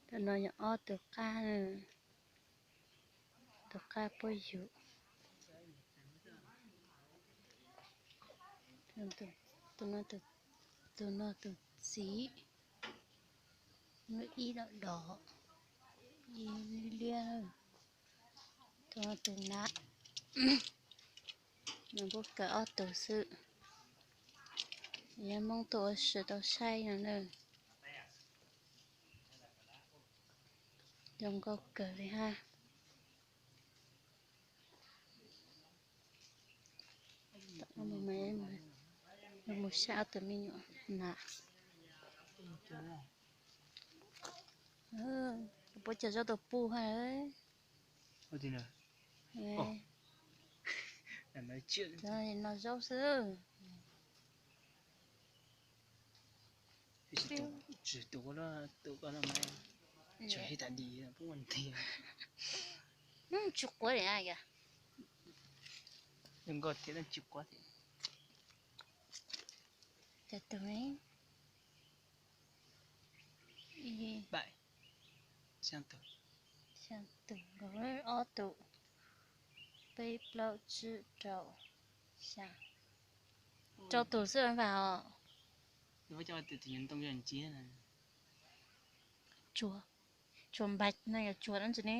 Tus no yog ob tug qab, tus qab puab yug. Tus no tus txiv, muaj ib dom dom, ib liab. Tus no tus nam, nws kuj kawm ob tug xwb. Yog Hmoob tuaj ua si tau saib no na. Zoo nkauj kawg li hab. Mus saib ob tug me nyuam na. Puab cog zaub tau puj hab. No zaub xwb. Tsis quav li a. Nkauj thiab tsis quav thiab. Cov tug ne, xyaa tug, ob tug, peb plaub tsib rau, xyaa, rau tug xwb vas os. Tsuas, tsuas npaig no yog tsuas dab tsi ne?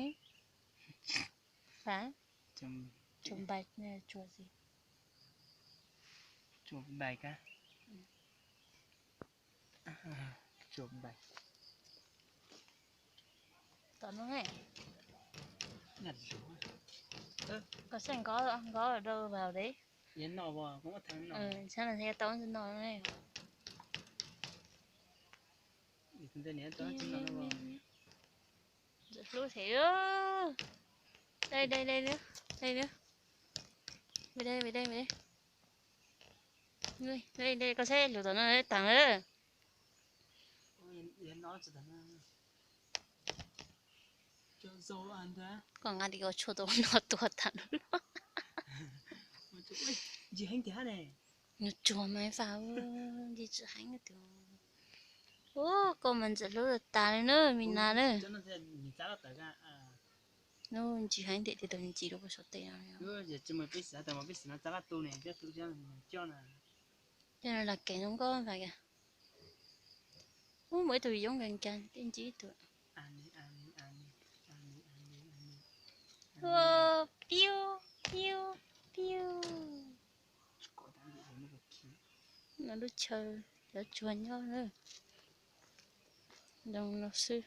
Tsuas npaig no yog tsuas tsi? Tsuas npaig a. Tsuas npaig. Tom no ne. Koj saib nkov, nkov rau vas de. Tshab no tau no ne. Ntxim hlub thiab. Dai, dai, dai, dai. Dai, koj saib lus tom no taag lawm. Koj nqa tis koj tshuaj tau no tua taag lub. Nws tsuag mas faj, ntshe tsis heev tiag. Ua koj mas ntxim hlub tas li na, me nas na. Nws ntsis heev tiag tiag, tau nws ntsis rau puag saum tes no. Coj las kev zoo nkauj vas. Ub, muaj ib tug yoov nkees nkees, tej ntsis ib tug. Piu, piu, piu. No lub chaw cov tsuag nyob na. Zoo no xwb.